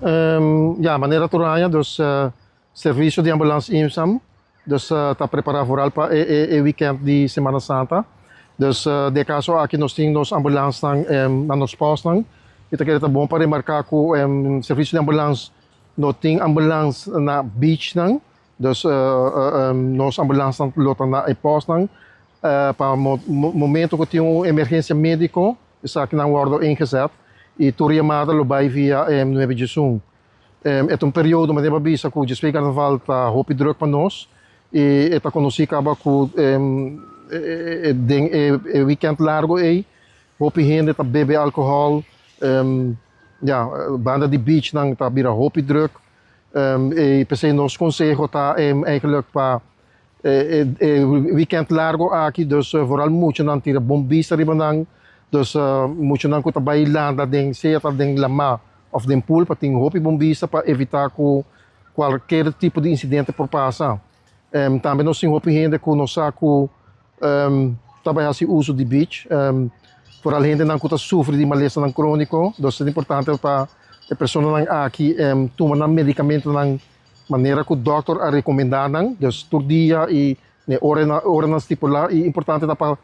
Ja, manera tur aña, dus servicio di ambulance IMSAM, dus ta prepara vooral pa e weekend di Semana Santa. Dus den caso aki nos tin nos ambulance na nos postnan. Y ta kere ta bon pa remarca cu servicio di ambulance no tin ambulance na beach nan. Dus nos ambulance nan lo ta na e postnan. Pa momento cu tin un emergencia medico, esakinan wordo ingezet. Y tur yamada lo bay via 911. E ta un periodo, manera bo a bisa, cu despues carnaval ta hopi druk pa nos. Y e ta conoci caba cu den e weekend largo ey, hopi hende ta bebe alcohol. Ja, banda di beach nan ta bira hopi druk. Y p'esey nos conseho ta eigenlijk pa weekend largo aki, dus vooral muchanan tira bon bista riba nan. Dus muchanan cu ta bay landa den sea ta den lama of den pool, pa tin hopi bon bista pa evita cu cualkier tipo di incidente por pasa. Tambe nos tin hopi hende cu nos sa cu ta bay haci uso di beach. Vooral hendenan cu ta sufri di malesanan cronico. Dus ta importante pa e personanan aki tuma nan medicamentonan manera cu dokter a recomenda nan. Dus tur dia y na oranan stipula, y importante ta pa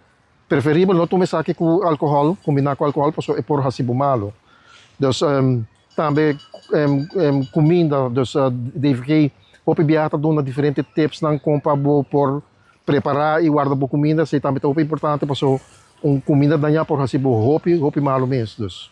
preferibel no tuma esaki cu alcohol, combina cu alcohol, pasobra e por haci bo malo. Dus tambe cuminda, dus DVG hopi biaha ta duna diferente tipsnan con pa bo por prepara y warda bo cuminda. Esey tambe ta hopi importante, pasobra un cuminda daña por haci bo hopi, hopi malo mes. Dus.